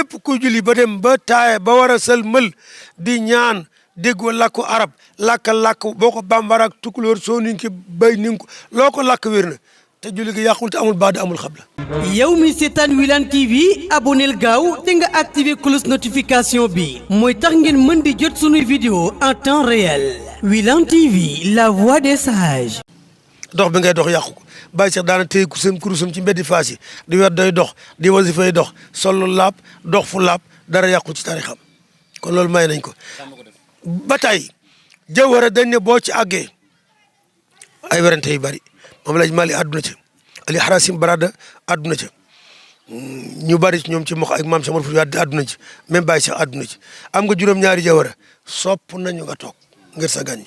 képp ku julli ba dem ba taaye ba war a sëlmal di ñaan déggoo làkku arab làkk boo ko bambara ak tukulóor soo ninki bay ninku loo ko làkk wér na te julli gi yàqul te amul baada amul xabla. yow mi seetaan Wilane TV aboneel gaaw te nga activé cloche notification bi mooy tax ngeen mën di jot sunuy vidéo en temps réel. Wilane TV la voix des sages. dox bi ngay dox yàqu ko bàyyi sax daana téye kurusam ci mbeddi faas yi di wet doy dox di wasifay dox solo laab dox fu laab dara yàqu ci tarixam kon loolu may nañ ko. ba tey jawhara dañ ne boo ci àggee ay werante yu bari moom lañ mali àdduna ca ali harasim barada àdduna ca ñu bari ci ñoom ci mox ak maam Samar Fuuti àdduna ci même bàyyi sax àdduna ci am nga juróom-ñaari jawhara sopp nañu nga toog ngir sa gan ñi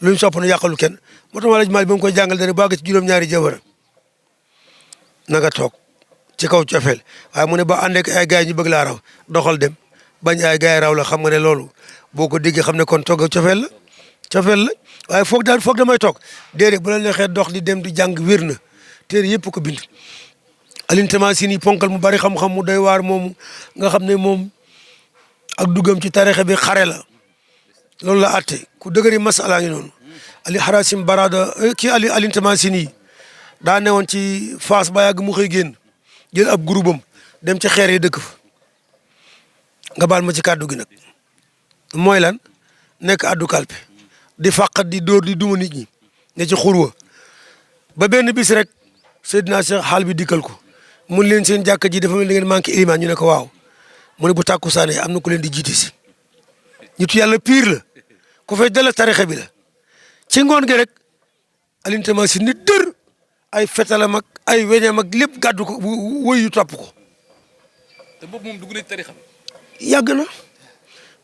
luñ sopp na yàqalu kenn moo tax lañ mali ba mu koy jàngal dane boo àggee ci juróom-ñaari jawhara na nga toog ci kaw cofeel waaye mu ne ba àndee ay gars yi ñu bëgg laa raw doxal dem bañ ay gars yi raw la xam nga ne loolu boo ko déggee xam ne kon toog cofeel la waaye foog damay toog déedéet bu la neexee dox di dem di jàng wér na téere yëpp ko bind Alioune Tamassine ponkal mu bari xam-xam mu doy waar moomu nga xam ne moom ak duggam ci tarixa bi xare la loolu la atte ku dëgëri masala ngi noonu ali harasim barada kii Alioune Tamassine daa newoon ci Fass ba yàgg mu xëy génn jël ab groupe am dem ci xeer yi dëkk fa nga baal ma ci kàddu gi nag mooy lan nekk addu kalpe di fàqat di dóor di duma nit ñi ne ci xurwa ba benn bis rek Seydina Cheikh xaal bi dikkal ko mun leen seen jàkka ji dafa mel ni ngeen manqué ilimaan ñu ne ko waaw mu ne bu tàkkusaane am na ku leen di jiite si nitu yàlla pire la ku fay dala tarixa bi la ci ngoon gi rek Alioune Tamassine ni dër ay fetalam ak ay weñam ak lépp gàddu ko wëyu topp ko. te boobu moom dugg na ci tarixa bi yàgg na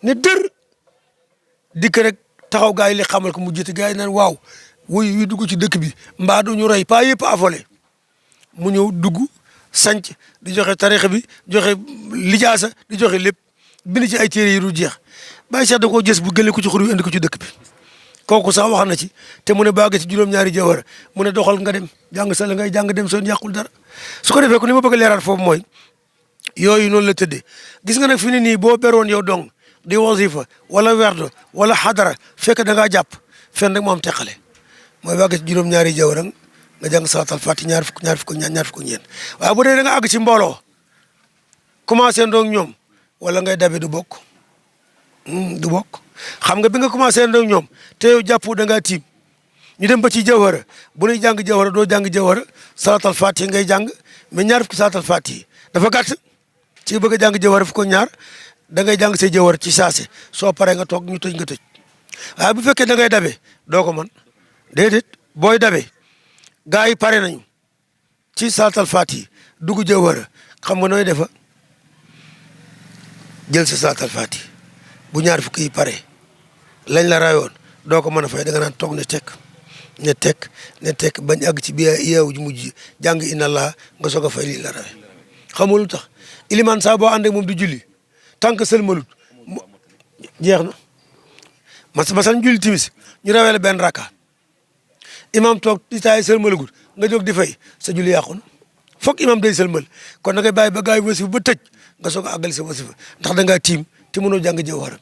ne dër dikk rek taxaw gaa yi li xamal ko mu jiite gaa yi naan waaw wuy wi dugg ci dëkk bi mbaa du ñu rey pas yëpp affolé mu ñëw dugg sanc di joxe tarixa bi joxe lijaasa di joxe lépp bind ci ay téere yi du jeex bàyyi sax da koo gës bu gële ko ci xur wi indi ko ci dëkk bi kooku sax wax na ci te mu ne bàgg ci juróom-ñaari jawhara mu ne doxal nga dem jàng sa la ngay jàng dem soo yàqul dara su ko defee ko ni ma bëgg a leeral foofu mooy yooyu noonu la tëddee gis nga nag fi ne nii boo beroon yow dong di wasifa wala werdo wala xadara fekk da ngaa jàpp fenn rek moo am teqale mooy bàgg ci juróom-ñaari jawhara nga jàng salaatal faati ñaar fukk ñeent waaye bu dee da nga àgg ci mbooloo commencé ndoog ñoom wala ngay dabe du bokk xam nga bi nga commencé ndoog ñoom te yow jàpp da ngaa tiim ñu dem ba ci jawhara bu ñuy jàng jawhara doo jàng jawhara salaatal faati ngay jàng mais ñaar fukki salaatal faati dafa gàtt ci bëgg a jàng jawhara fukk ñaar da ngay jàng say jawhara ci saase soo paree nga toog ñu tëj nga tëj waaye bu fekkee da ngay dabe doo ko mën déedéet booy dabe gaa yi pare nañu ci salaatal faati dugg jawhara xam nga nooy defa jël sa salaatal faati bu ñaar fukki yi pare lañ la rayoon doo ko mën a fay da nga naan toog ne tekk bañ àgg ci biir yeewu ji mujj jàng inna allah nga soog a fay lii la rawe xam nga lu tax iliman saa boo ànd ak moom di julli tant que sëlmalut jeex na masalan julli timis ñu rawee la benn rakka imam toog di taay sëlmalagul nga jóg di fay sa julli yàqu na foog imam day sëlmal kon da ngay bàyyi ba gaay wasifa ba tëj nga soog a àggali sa wasifa ndax da ngaa tiim te mënoo jàng jawhara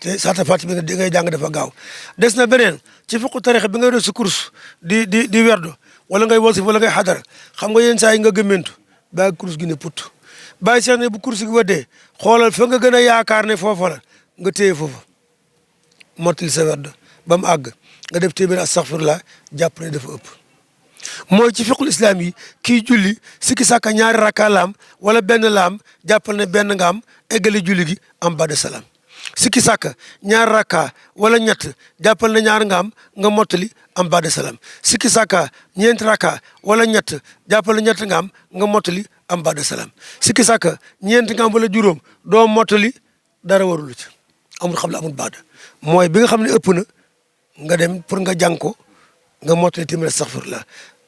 te saata fàtti bi nga ngay jàng dafa gaaw des na beneen ci fiqu tarixa bi ngay def sa course di werdo wala ngay wasif wala ngay xadara xam nga yenn saa yi nga gëmmentu bàyyi course gi ne put bàyyi seex ne bu course gi waddee xoolal fa nga gën a yaakaar ne foofa la nga téye foofa mottali sa werdo ba mu àgg nga def téeméer astaghfirullah jàpp ne dafa ëpp mooy ci fiqul islam yi kii julli sikki sàkka ñaari rakka laam wala benn laam jàppal ne benn nga am eggali julli gi am bada salaam sikki sàkka ñaar rakka wala ñett jàppal ne ñaar nga am nga mottali am bada salaam sikki sàkka ñeenti rakka wala ñett jàppal ne ñett nga am nga mottali am bada salaam sikki sàkka ñeenti nga am wala juróom doo mottali dara warul ci amul xam la amul baada mooy bi nga xam ne ëpp na nga dem pour nga jàng ko nga mottali téeméer astaghfirullah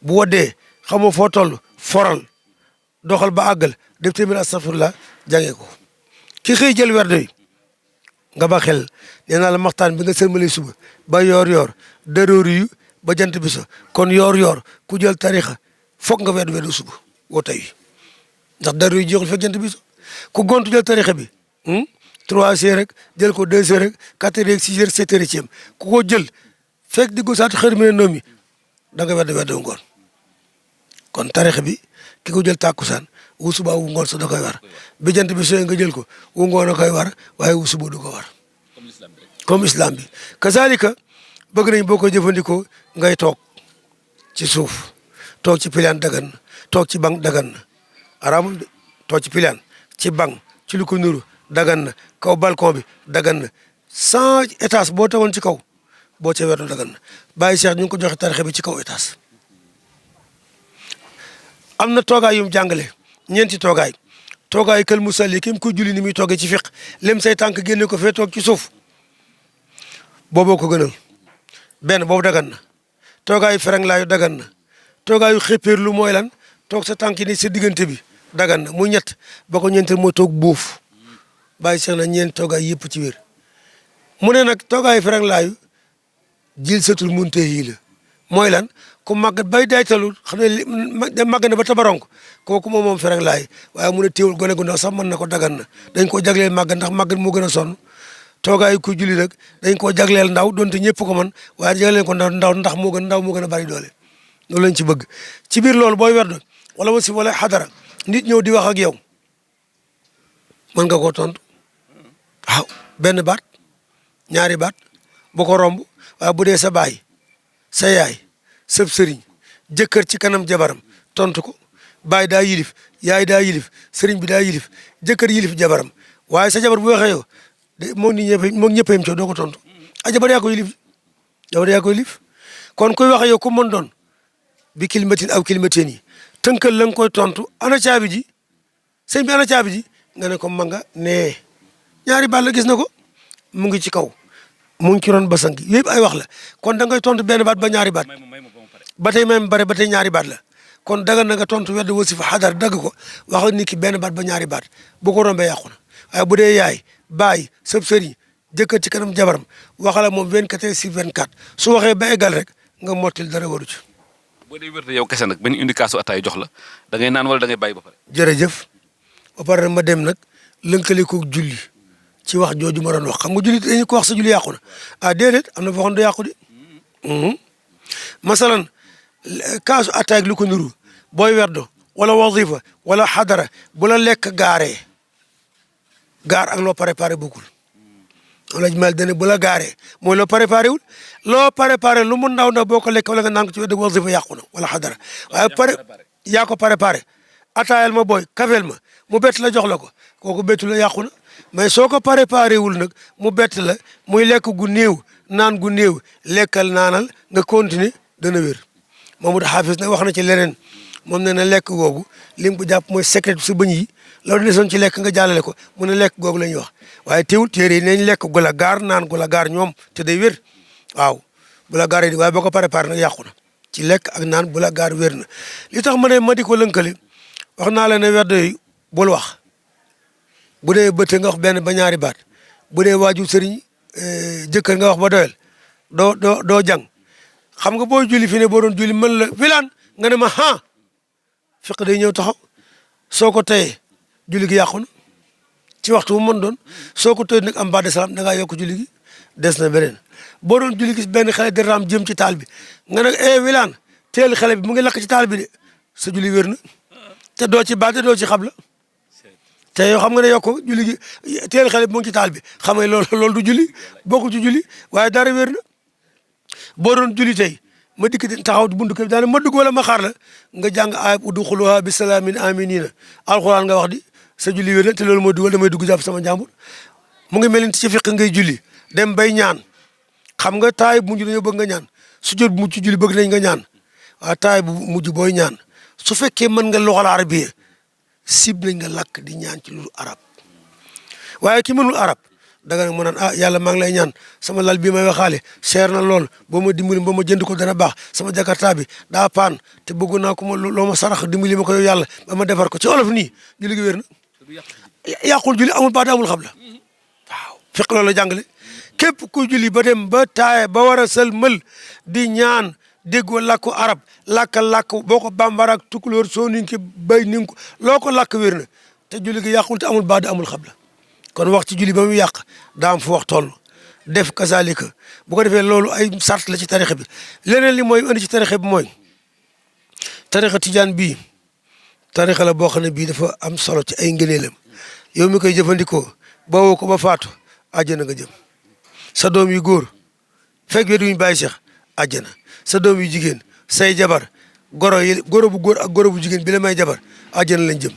bu woddee xamoo foo toll foral doxal ba àggal def téeméer astaghfirullah jàngee ko ki xëy jël werdo yi nga ba xel nee naa la maxtaan bi nga sërmale suba ba yoor daroori yu ba jant bi so kon yoor ku jël tarixa foog nga werdu suba woo tey ndax daroori yu jeexul fekk jant bi so ku gontu jël tarixa bi 3 heures rek jël ko 2 heures rek 4 heures rek 6 heures 7 heures ci yem ku ko jël fekk diggu saat xër mi ne noom yi da nga wedd ngoon kon tarixa bi ki ko jël tàkkusaan wu suba wu ngoon sa da koy war bi jant bi sooy nga jël ko wu ngoon a koy war waaye wu suba du ko war comme islam bi kazalika bëgg nañ boo koy jëfandikoo ngay toog ci suuf toog ci pilaan dagan na toog ci banc dagan na araamul de toog ci pilaan ci banc ci lu ko nuru dagan na kaw balcon bi dagan na 100 étage boo tegoon ci kaw boo ca wetu dagan na bàyyi Cheikh ñu ngi ko joxe tarixa bi ci kaw étage am na toogaay yum jàngale ñeenti toogaay kël musalli kim ko julli ni muy toogee ci fiq lem say tànk génne ko fee toog ci suuf booboo ko gënal benn boobu dagan na toogaayu fereng laayu dagan na toogaayu xépéer lu mooy lan toog sa tànk ni sa diggante bi dagan na muy ñett ba ko ñeenteel mooy toog buuf bàyyi Cheikh na ñeent toogaay yëpp ci wér mu ne nag toogaayu fereng laayu jil satul munte yii la mooy lan ku màggat bay daytalul xam ne màgg na ba tabaronk kooku moom fereng laay waaye mu ne téewul gone gu ndaw sax mën na ko dagan na dañ koo jagleel màggat ndax màggat moo gën a sonn toogaayu ku julli nag dañ koo jagleel ndaw donte ñëpp ko man waaye jagleel ko ndaw ndax moo gën a bari doole loolu lañ ci bëgg ci biir loolu booy werd wala wasi wala xadara nit ñëw di wax ak yow mën nga koo tontu waaw benn baat ñaari baat bu ko romb waaye bu dee sa baay sa yaay sëb sëriñ jëkkër ci kanam jabaram tontu ko baay daa yilif yaay daa yilif sëriñ bi daa yilif jëkkër yilif jabaram waaye sa jabar bu waxee yow de moom nit ñëpp moom ñëpp a yem ci doo ko tontu a jabar yaa ko yilif jabar yaa ko yilif kon kuy wax yow ku mën doon bi kilimatin aw kilimateen yi tënkal la nga koy tontu ana caabi ji sëñ bi ana caabi ji nga ne ko ma nga nee ñaari baat la gis na ko mu ngi ci kaw mu ngi ci ron basan gi yëpp ay wax la kon da ngay tontu benn baat ba ñaari baat ba tey même bare ba tey ñaari baat la kon daga na nga tontu wedd wasifa xadar dagg ko wax nit ki benn baat ba ñaari baat bu ko rombee yàqu na waaye bu dee yaay baay sëb sëriñ jëkkër ci kanam jabaram waxala moom 24/24 su waxee ba eggal rek nga mottil dara waru ci. boo dee wér yow kese nag benn indi kaasu ataay jox la da ngay naan wala da ngay bàyyi ba pare. jërëjëf ba pare ma dem nag lënkale ko julli ci wax jooju ma doon wax xam nga julli dañu ko wax sa julli yàqu na ah déedéet am na foo xam ne du yàqu di masalan kaasu ataay lu ko niru booy werdo wala wazifa wala xadara bu la lekk gaaree gaar ak loo préparé bokkul wala mel dane bu la gaaree mooy loo préparé wul loo préparé lu mu ndaw ndaw boo ko lekk wala nga naan ko ci wedd wazifa yàqu na wala xadara waaye pare yaa ko préparé ataayal ma booy kafeel ma mu bett la jox la ko kooku bettu la yàqu na mais soo ko préparé wul nag mu bett la muy lekk gu néew naan gu néew lekkal naanal nga continuer dana wér Mamadou Hafiz nag wax na ci leneen moom nee na lekk googu li mu ko jàpp mooy secret su bëñ yi loolu desoon ci lekk nga jàllale ko mu ne lekk googu la ñuy wax waaye teewul téere yi nañ lekk gu la gaar naan gu la gaar ñoom te day wér waaw bu la gaaree di waaye boo ko préparé nag yàqu na ci lekk ak naan bu la gaar wér na li tax ma ne ma di ko lënkale wax naa la ne weddo yi bul wax bu dee bëtte nga wax benn ba ñaari baat bu dee waaju sëriñ jëkkër nga wax ba doyal doo jàng xam nga booy julli fi ne boo doon julli mën la filaan nga ne ma fiq day ñëw taxaw soo ko tayee julli gi yàqu na ci waxtu bu mën doon soo ko tayee nag am ba de salaam da ngaa yokk julli gi des na beneen boo doon julli gis benn xale di raam jëm ci taal bi nga ne wilaan teel xale bi mu ngi lakk ci taal bi de sa julli wér na te doo ci baate doo ci xabla te yow xam nga ne yokk julli gi teel xale bi mu ngi ci taal bi xam nga loolu du julli bokku ci julli waaye dara wér na boo doon julli tey ma dikk taxaw buntu kër daane ma dugg wala ma xaar la nga jàng ayib udxuluha bi salaamin aminina alxuraan nga wax di sa julli wér na te loolu mooy dugal damay dugg jàpp sama njàmbur mu ngi mel ni ci fiq ngay julli dem bay ñaan xam nga taay bu mujj dañoo bëgg nga ñaan su jot bu mujj julli bëgg nañ nga ñaan waaye taay bu mujj booy ñaan su fekkee mën nga loxal arabiya sib nañ nga lakk di ñaan ci lu arab waaye ki mënul arab danga nag ma naan yàlla maa ngi lay ñaan sama lal bii may waxaale cher na lool boo ma dimbali ba ma jënd ko dana baax sama jakarta bi daa paan te bëgg naa ko ma loo ma sarax dimbali ma ko yow yàlla ba ma defar ko ci olof nii julli gi wér na yàqul julli amul baat amul xabla waaw fiq loolu la jàngale képp ku julli ba dem ba taaye ba war a sëlmal di ñaan déggoo làkku arab làkk boo ko bambara ak tukulóor soo niñ ki bay niñ ko loo ko làkk wér na te julli gi yàqul te amul baada amul xabla kon wax ci julli ba mu yàq daa am fu wax toll def kazalika bu ko defee loolu ay sart la ci tarixa bi leneen li mooy indi ci tarixa bi mooy tarixa tijaan bii tarixa la boo xam ne bii dafa am solo ci ay ngëneelam yow mi koy jëfandikoo bawoo ko ba faatu àjjana nga jëm sa doom yu góor fekk we duñ bàyyi seex àjjana sa doom yu jigéen say jabar goro bu góor ak goro bu jigéen bi la may jabar àjjana lañ jëm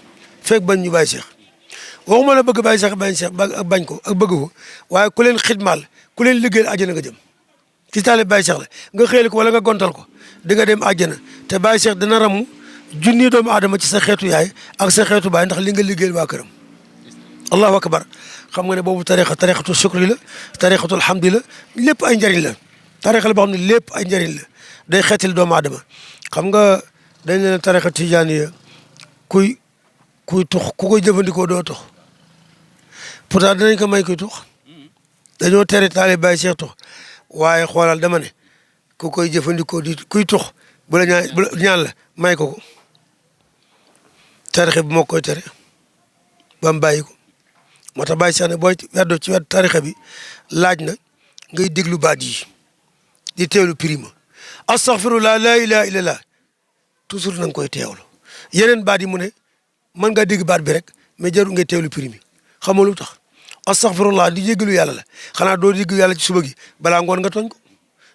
fekk bañ ñu bàyyi seex waxuma la bëgg bàyyi seex bañ ko ak bëgg ko waaye ku leen xidmaal ku leen liggéeyal àjjana nga jëm ci taale bàyyi seex la nga xëyal ko wala nga gontal ko di nga dem àjjana te bàyyi seex dina ramu junni doomu aadama ci sa xeetu yaay ak sa xeetu baay ndax li nga liggéeyal waa këram allahu akbar xam nga ne boobu tarixatu shukri la tarixatu alhamdi la lépp ay njëriñ la tarixa la boo xam ne lépp ay njëriñ la day xeetil doomu aadama xam nga dañ leen tarixa tijaaniya kuy tux ku koy jëfandikoo doo tux pourtant dinañ ko may kuy tux dañoo tere taale bàyyi seex tux waaye xoolal dama ne ku koy jëfandikoo di kuy tux bu la ñaan la may ko tarixa bi moo koy tere ba mu bàyyi ko moo tax bàyyi seex ne booy weddoo ci wedd tarixa bi laaj na ngay déglu baat yi di teewlu prima astaghfirullah la ilaha illallah toujours na nga koy teewlu yeneen baat yi mu ne mën ngaa dégg baat bi rek mais jarul ngay teewlu primi xamoo lu tax astaghfirullah di jéggalu yàlla la xanaa doo jéggalu yàlla ci suba gi balaa ngoon nga tooñ ko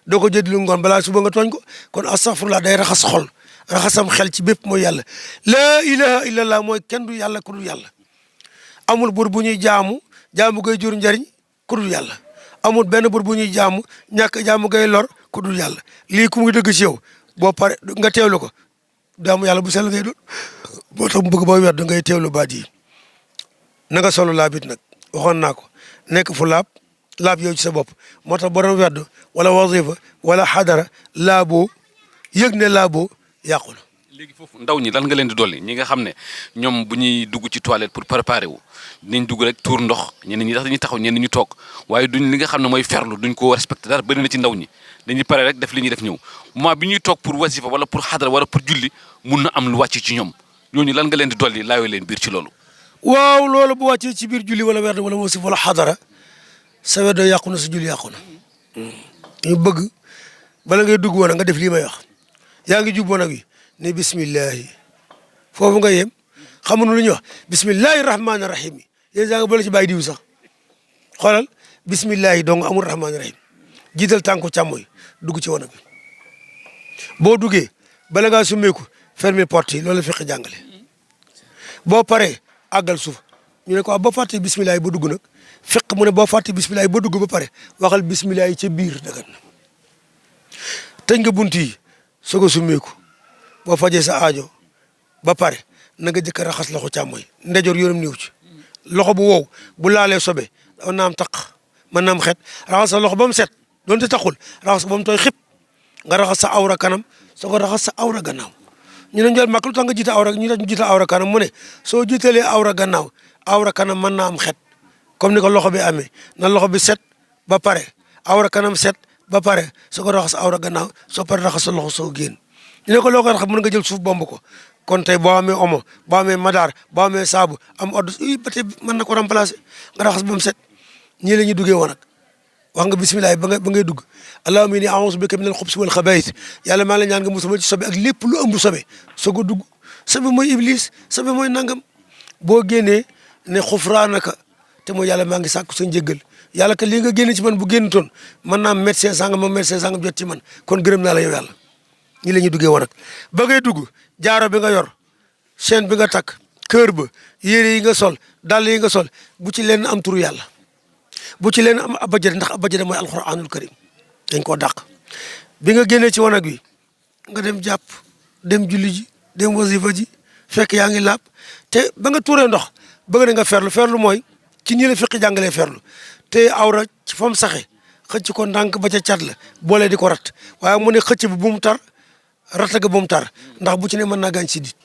doo ko jéggalu ngoon balaa suba nga tooñ ko kon astaghfirullah day raxas xol raxasam xel ci bépp mooy yàlla la ilaha illallah mooy kenn du yàlla ku dul yàlla amul bur bu ñuy jaamu gay jur njariñ ku dul yàlla amul benn bur bu ñuy ñàkk jaamu gay lor ku dul yàlla lii ku muy dëgg ci yow boo pare nga teewlu ko jaamu yàlla bu sell ngay doon moo tax mu bëgg boo wedd ngay teewlu baat yi na nga solo laabit nag waxoon naa ko nekk fu laab yow ci sa bopp moo tax borom wedd wala wazifa wala xadara laaboo yëg ne laaboo yàqu na léegi foofu ndaw ñi lan nga leen di dolli ñi nga xam ne ñoom bu ñuy dugg ci toilette pour préparer wu dinañ dugg rek tuur ndox ñenn ñi tax dañuy taxaw ñenn ñu toog waaye duñ li nga xam ne mooy ferlu duñ ko respecté dara bëri na ci ndaw ñi dañuy pare rek def li ñuy def ñëw moment bi ñuy toog pour wasifa wala pour xadara wala pour julli mun na am lu wàcc ci ñoom ñooñu lan nga leen di dolli laayoo leen biir ci loolu waaw loolu bu wàccee ci biir julli wala werd wala wasifa wala xadara sa werd yàqu na sa julli yàqu na ñu bëgg bala ngay dugg woon nga def lii may wax yaa ngi jub woon wi ne bismillahi foofu nga yem xamuñu lu ñuy wax bismillahi rahmaani rahim yéen saa nga boole ci bàyyi diw sax xoolal bismillahi dong amul rahmaani rahim jiital tànku càmmoy dugg ci wanag bi boo duggee bala ngaa summeeku fermer porte yi loolu la fiq jàngale boo paree àggal suuf ñu ne ko boo fàttee bismillahi ba dugg nag fiq mu ne boo fàttee bismillahi ba dugg ba pare waxal bismillahi ca biir dagan na tëj nga bunt yi soog a summeeku boo fajee sa aajo ba pare na nga jëkk a raxas loxo càmmoy ndeyjoor yoonam niw ci loxo bu wow bu laalee sobe mën naa am taq mën naa am xet raxas sa loxo ba mu set doonte taxul raxas ko ba mu tooy xib nga raxas sa awra kanam soo ko raxas sa awra gannaaw ñu ne njool mag lu tax nga jiite awra ñu tax ñu jiite awra kanam mu ne soo jiitalee awra gannaaw awra kanam mën naa am xet comme ni ko loxo bi amee na loxo bi set ba pare awra kanam set ba pare soo ko raxas awra gannaaw soo pare raxas sa loxo soo génn ñu ne ko loo ko raxas mën nga jël suuf bomb ko kon tey boo amee omo boo amee madaar boo amee saabu am ordre ba tey mën na ko remplacer nga raxas ba mu set ñii la ñuy duggee woon nag wax nga bisimilah ba ngay dugg allahumma inni a'uuzu bika minal xubsi wal xabaa'is yàlla maa la ñaan nga musal ci sobe ak lépp lu ëmb sobe soog a dugg sobe mooy iblis sobe mooy nangam boo génnee ne xufraanaka te mooy yàlla maa ngi sàkku sa njëggal yàlla que lii nga génne ci man bu génn toon mën naa médecin sangam ma médecin sangam jot ci man kon gërëm naa la yow yàlla ñi la ñuy duggee woon nag ba ngay dugg jaaro bi nga yor chaîne bi nga takk kër ba yére yi nga sol dàll yi nga sol bu ci leen am turu yàlla bu ci leen am abajada ndax abajada mooy alquranul karim dañ koo dàq bi nga génnee ci wanag wi nga dem jàpp dem julli ji dem wasifa ji fekk yaa ngi laab te ba nga tuuree ndox bëgg na nga ferlu mooy ci ñi la fiqi jàngalee ferlu te awra ci fa mu saxe xëcc ko ndànk ba ca cat la boole di ko rat waaye mu ne xëcc bi bu mu tar rat ga bu mu tar ndax bu ci ne mën naa gaañ si dit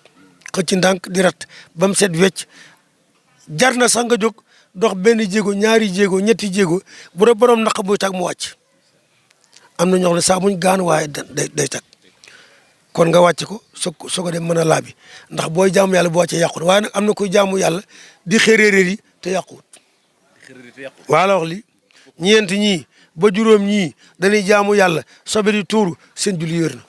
xëcc ndànk di rat ba mu set wecc jar na sax nga jóg dox benn jéego ñaari jéego ñetti jéego bu dee borom naq buy tag mu wàcc am na ñoo xam ne saa muñ gaan waaye day tag kon nga wàcc ko soo ko dem mën a laabi ndax booy jaamu yàlla bu wàccee yàqut waaye nag am na koy jaamu yàlla di xéréeréer yi te yàquwut waala wax li ñeent ñii ba juróom ñii dañuy jaamu yàlla sobe di tuuru seen julli wér na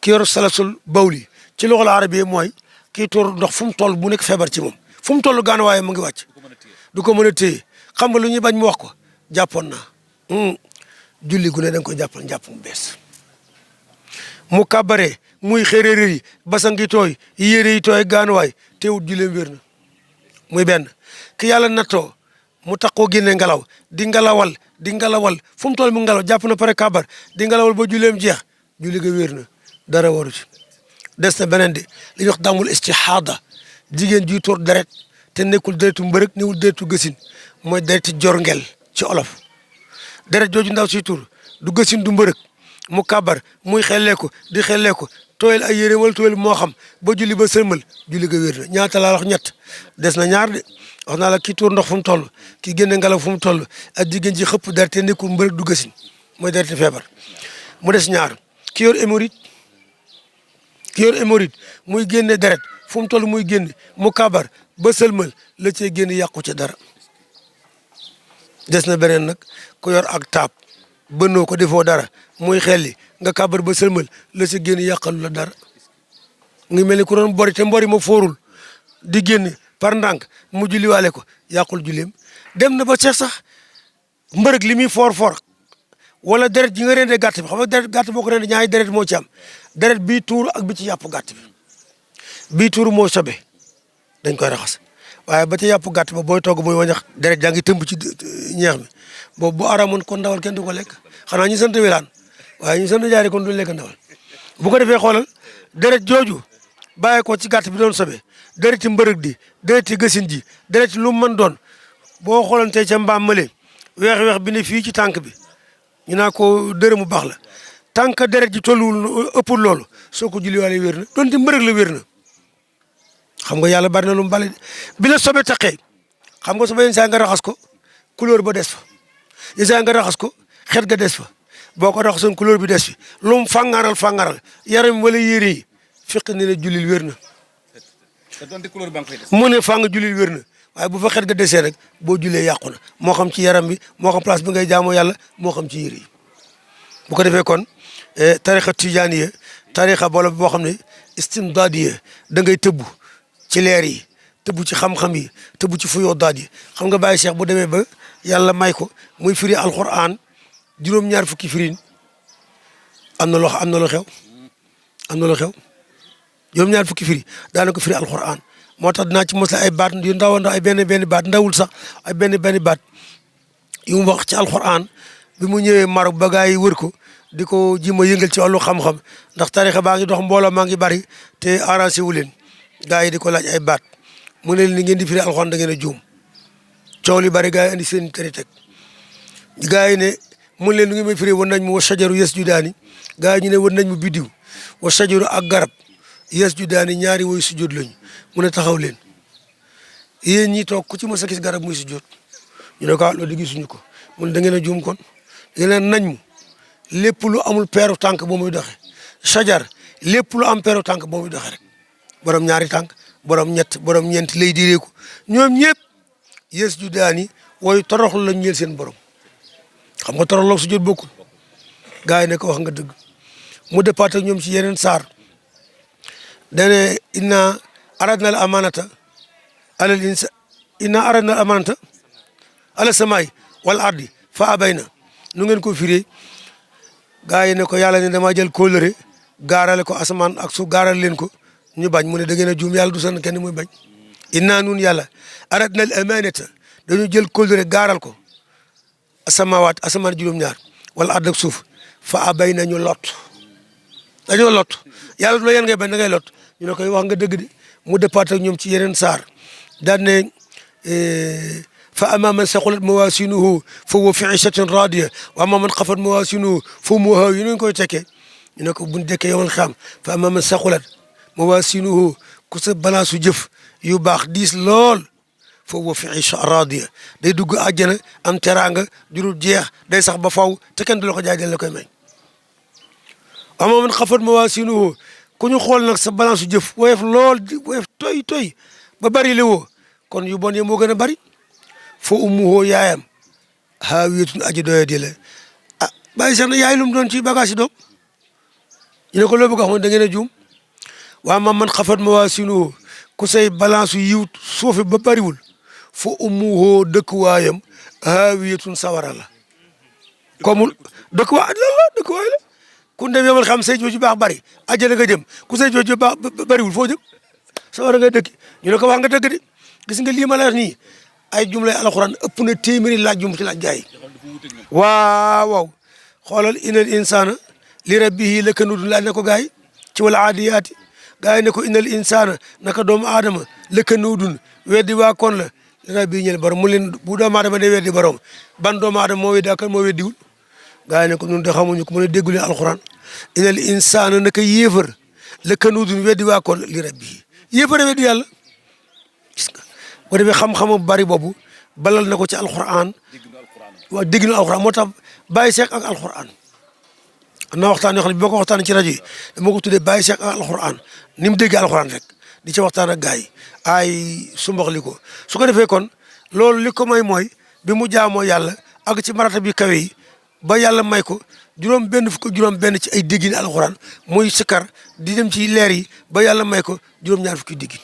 ki yor salasul bawli ci loxol arabi mooy kii tuur ndox fu mu toll bu nekk feebar ci moom fu mu toll gaan waaye mu ngi wàcc du ko mën a téye xam nga lu ñuy bañ mu wax ko jàppoon naa julli gu ne da nga koy jàppal njàpp mu bees mu kàbbaree muy xéréer yi basang yi tooy yére yi tooy gaanuwaay teewut julleem wér na muy benn ki yàlla nattoo mu taxoo génne ngelaw di ngelawal fu mu toll mu ngelaw jàpp na pare kàbbar di ngelawal ba julleem jeex julli ga wér na dara waru ci des na beneen de li ñuy wax damul istihaada jigéen juy tuur deret te nekkul deretu mbërëg newul deretu gësin mooy dereti jorngel ci olof deret jooju ndaw siy tuur du gësin du mbërëg mu kàbbar muy xelleeku di xelleeku tooyal ay yére wala tooyal moo xam ba julli ba sëlmal julli ga wér na ñaata laa wax ñett des na ñaar de wax naa la kii tuur ndox fu mu toll kii génne ngelaw fu mu toll ak jigéen ji xëpp deret te nekkul mbërëg du gësin mooy dereti feebar mu des ñaar ki yor hémorroïde muy génne deret fu mu toll muy génne mu kàbbar ba sëlmal la cee génn yàqu ci dara des na beneen nag ku yor ak taab bënnoo ko defoo dara muy xelli nga kàbbar ba sëlmal la ci génn yàqalu la dara ngi mel ni ku doon bori te mbori ma foorul di génn par ndànk mu julliwaale ko yàqul julleem dem na ba ceex sax mbërëg li muy foor wala deret ji nga rendee gàtt bi xam nga deret gàtt boo ko rendee ñaari deret moo ci am deret bii tuuru ak bi ci yàpp gàtt bi bii tuuru moo sobe dañ koy raxas waaye ba ci yàpp gàtt ba booy togg booy wañax deret jaa ngi tëmb ci ñeex mi boobu bu aramoon kon ndawal kenn du ko lekk xanaa ñu sant wilaan waaye ñu sant jaari kon duñ lekk ndawal bu ko defee xoolal deret jooju bàyyi ko ci gàtt bi doon sobe dereti mbërëg di dereti gësin ji dereti lu mu mën doon boo xooloon tey ca mbaam male weex bi ne fii ci tànk bi ñu naa ko dërëmu baax la tànk deret ji tolluwul ëppul loolu soo ko julliwaale wér na donte mbërëg la wér na xam nga yàlla bari na lu mu bale bi la sobe taqee xam nga sobe yenn saa nga raxas ko couleur ba des fa yenn saa nga raxas ko xet ga des fa boo ko raxasoon couleur bi des fi lu mu fàngaral yaram wala yére yi fiq ne la jullil wér na mu ne fàng jullil wér na waaye bu fa xet ga desee rek boo jullee yàqu na moo xam ci yaram bi moo xam place bi ngay jaamoo yàlla moo xam ci yére yi bu ko defee kon tarixa tijaaniya tarixa boola boo xam ne istimdaadiya da ngay tëbbu ci leer yi tëbbu ci xam-xam yi tëbbu ci fuyoo daat yi xam nga Baye Cheikh bu demee ba yàlla may ko muy firi alquran juróom-ñaar fukki firin am na lu xew juróom-ñaar fukki firi daana ko firi alquran moo tax dinaa ci mos ay baat yu ndaw ay benn baat ndawul sax ay benn baat yu mu wax ci alquran bi mu ñëwee Maroc ba gaa yi wër ko di ko ji ma yëngal ci wàllu xam-xam ndax tarixa baa ngi dox mbooloo maa ngi bari te arrangé wu leen gaa yi di ko laaj ay baat mu ne leen ni ngeen di firi alxuraan da ngeen a juum coow li bari gaa yi andi seen tari teg gaa yi ne mu leen lu ngi may firi wan nañ mu wa shajaru yasjudaani gaa yi ñu ne wan nañ mu biddiw wa shajaru ak garab yasjudaani ñaari woy sujjóot lañu mu ne taxaw leen yéen ñi toog ku ci mos a gis garab muy sujjóot ñu ne ko loolu di gisuñu ko mu ne da ngeen a juum kon da ngeen a nañ mu lépp lu amul peeru tànk boo muy doxe shajar lépp lu am peeru tànk boo muy doxe rek borom ñaari tànk borom ñett borom ñeent lay direeku ñoom ñëpp yasjudaani wooyu toroxlu lañ ñeel seen borom xam nga toroxlu su jot bokkul gaa yi ne ko wax nga dëgg mu départ ak ñoom ci yeneen saar dane inna aradna al amanata alal insa inna aradna al amanata ala samaay wal ardi fa abayna nu ngeen ko firee gaa yi ne ko yàlla ne dama jël kóllëre gaarale ko asamaan ak suuf gaaral leen ko ñu bañ mu ne da ngeen a juum yàlla du san kenn muy bañ inna nun yàlla aradna al amanata dañu jël kóllëre gaaral ko asamawaat asamaan juróom-ñaar wala ard ak suuf fa abay na ñu lot dañoo lot yàlla du la yan ngay bañ da ngay lot ñu ne koy wax nga dëgg de mu départ ak ñoom ci yeneen saar daan ne fa amma man saqulat mawasinuhu fa huwa fi ishatin radiya wa amma man xafat mawasinuhu fa huwa hawi ñu koy tekkee ñu ne ko buñ dekkee yomal xam fa amma man saqulat mawasinuhu ku sa balance su jëf yu baax diis lool fa huwa fi isha radiya day dugg àjjana am teraanga jurul jeex day sax ba faw te kenn du la ko jaay la koy may ama man xafat mawaasinuhu ku ñu xool nag sa balance su jëf woyof lool woyof toy ba bari li woo kon yu bon yi moo gën a bari fo ummuhu yaayam haawiyatun aji doya di la ah bàyyi sax na yaay lu mu doon ci bagage yi doom ñu ne ko loo bëgg a wax da ngeen a juum waa man xafat mawaasinuhu ku say balance yu yiw suufi ba bariwul fo ummuhu dëkkuwaayam haawiyatun sawara la comme dëkkuwaay la ku dem yomal xam say jooju baax bari àjjana nga jëm ku say jooju baax bariwul foo jëm sawara nga dëkk ñu ne ko wax nga dëgg de gis nga lii ma la wax nii ay jumlay alxuraan ëpp na téeméeri laaj jum ci laaj gaay waaw xoolal innal insaana li rabbihi lakanuud laaj na ko gaay ci wala aadiyaati gaay ne ko innal insaana naka doomu aadama lakanuudun weddi waa kon la li rabbihi ñel borom mu leen bu doomu aadama de weddi borom ban doomu aadama moo weddi ak moo weddiwul gaay ne ko ñun de xamuñu ko mu ne déggu leen alxuraan innal insaana naka yéefar lakanuudun weddi waa kon li rabbihi yéefar weddi yàlla gis nga boo defee xam-xamu bari boobu balal na ko ci alxuraan waaw dégg na alxuraan moo tax bàyyi seek ak alxuraan am na waxtaan yoo xam ne bi ma ko waxtaan ci rajo yi dama ko tuddee bàyyi seek ak alxuraan ni mu déggee alxuraan rek di ci waxtaan ak gars yi ay sumbaxli ko su ko defee kon loolu li ko may mooy bi mu jaamoo yàlla ak ci marata bi kawe yi ba yàlla may ko juróom benn ci ay déggin alxuraan muy sikar di dem ci leer yi ba yàlla may ko juróom-ñaar fukki déggin